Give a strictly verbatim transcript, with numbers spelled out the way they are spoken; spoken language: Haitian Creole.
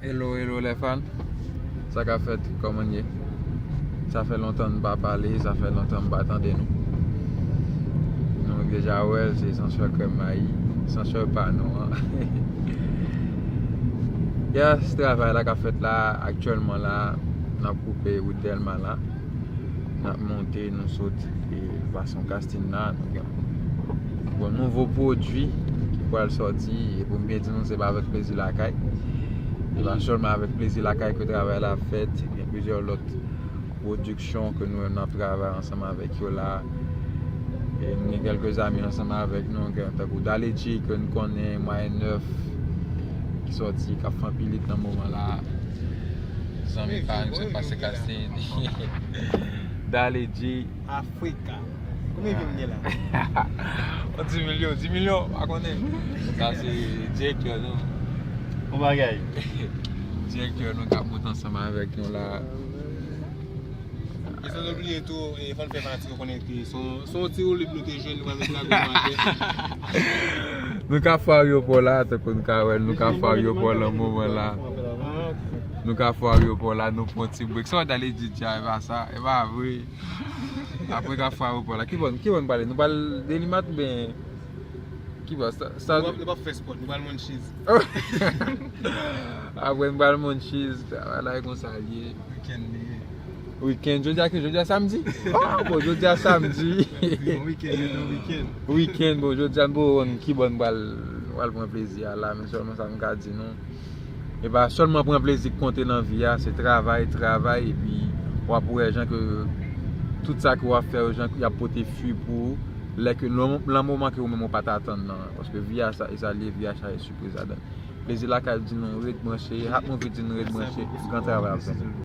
Hello, hello les fans. Sa k ap fèt, kòman n ye? Sa fè lontan n pa pale, sa fè lontan m pa tande nou. Nou deja wè l, se Sanswè Krèm Mayi, Sanswè pa nou an. Yes, travay la k ap fèt la, aktyèlman la, n ap koupe wout Dèlma la. N ap monte, nou sot e Vasson Casting la, nou gen bon nouvo pwodui ki pral sòti, e pou m byen di nou, se pa avèk Plezi Lakay. E pa sèlman avèk Plezi Lakay ke travay la ap fèt, gen plizyè lòt pwodiksyon ke nou menm n ap travay ansanm avèk yo la. E nou gen kèlke zanmi ansanm avèk nou, gen tankou Daleji ke n konnen, Mwayen Nèf, ki sòti, k ap fè anpil hit nan moman la. Zanmi pa m, se pase Casting. Daleji. Afrika. Konbyen vye m gen la? On di milyon, di milyon, pa konnen. Sa se direktè nou. Bon bagay. Direktè nou k ap monte ansanm avèk nou la. E san nou bliye tou, e fò n fè fanatik yo konnen ke se yon, se yon ti woulib nou te jwenn, nou pral met lakou nou atè. Nou ka fè ayewopò la, tankou nou ka wè, nou ka fè ayewopò nan moman la. Nou ka fè ayewopò la, nou pran ti brek. Sa w dale di dja, e pa sa, e pa vre. Apre ka fè ayewopò la. Ki bò, ki bò nou pale? Nou pral Delimat oubyen ki bò? Sa, sa... Nou p ap, nou p ap fè spòt, nou pral Munchies. Apre nou pral Munchies, travay la e konsa l ye. Weekend li ye. Weekend, jodi a ki, jodi a samdi? Oh, bon, jodi a samdi. Bon, weekend, bon, weekend. Weekend, bon, jodi a, bon, ki bò n pral, pral pran plezi a la, men sèlman sa m ka di nou. E pa sèlman pran plezi k konte nan vi a, se travay, travay, epi w ap wè jan ke tout sa ke w ap fè yo, jan y ap pote fwi pou ou, lè ke nan, nan moman ke ou menm ou pa t atann nan, paske vi a sa, e sa l ye, vi a chaje sipriz ladan l. Plezi Lakay di nou ret branche, Hat Movie di nou ret branche, gran travay ap fèt.